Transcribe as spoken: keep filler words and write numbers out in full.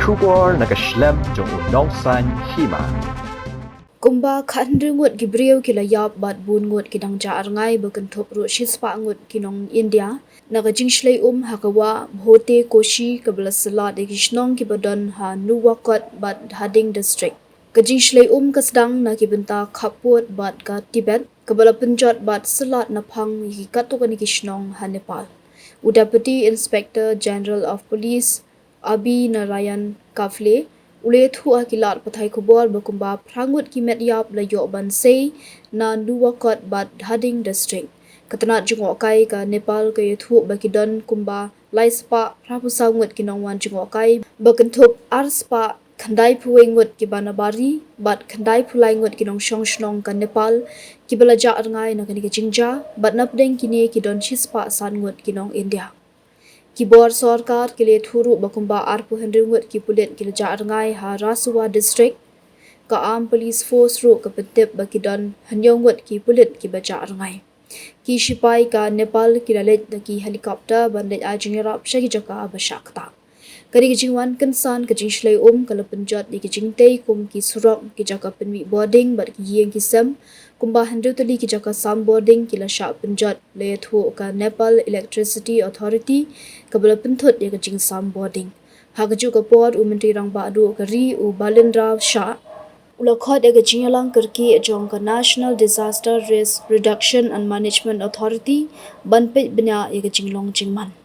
Khubor na ka shlem jong u Nongsaiñ Hima. Kumba khathynriew ngut ki briew ki la ïap bad bun ngut ki dang jah rngai ba kynthup ruh shispah ngut ki nong India na ka jingshlei um ha ka wah Bhote Koshi kaba la slad ïa ki shnong kiba don ha Nuwakot bad Dhading District. Ka jingshlei um ka sdang na ki bynta khappud bad ka Tibet kaba la pynjot bad slad naphang ïa ki katto katne ki shnong ha Nepal. U Deputy Inspector General of Police Abhi Narayan Kafle u la ïathuh ha ki lad pathai khubor ba kumba phra ngut ki met ïap la ïoh ban sei na Nuwakot bad Dhading District. Ka tnat jngohkai ka Nepal ka ïathuh ba ki don kumba lai spah phra phew saw ngut ki nongwan jngohkai ba kynthup ar spah khyndai phew wei ngut kiba na bari bad khyndai phew lai ngut ki nongshong shnong ka Nepal kiba la jah rngai na kane ka jingjia bad napdeng kine ki don shispah san ngut ki nong India. Ki bor sorkar ki la ïathuh ruh ba kumba ar phew hynriew ngut ki pulit ki la jah rngai ha Rasuwa District. Ka Armed Police Force ruh ka pyntip ba ki don hynñiew ngut ki pulit kiba jah rngai. Ki shipai ka Nepal ki la leit da ki helicopter ban leit ai jingïarap sha ki jaka ba shah ktah. Kane ka jingwan kynsan ka jingshlei um ka la pynjot ïa ki jingtei kum ki surok, ki jaka pynmih bording bad ki ïing ki sem. Kumba hynriew tylli ki jaka sam bording ki la shah pynjot, la ïathuh ka Nepal Electricity Authority kaba la pynthut ïa ka jingsam bording. Ha kajuh ka por u Myntri Rangbah Duh ka ri u Balendra Shah u la khot ïa ka jingïalang kyrkieh jong ka National Disaster Risk Reduction and Management Authority ban peit bniah ïa ka jinglong jingman.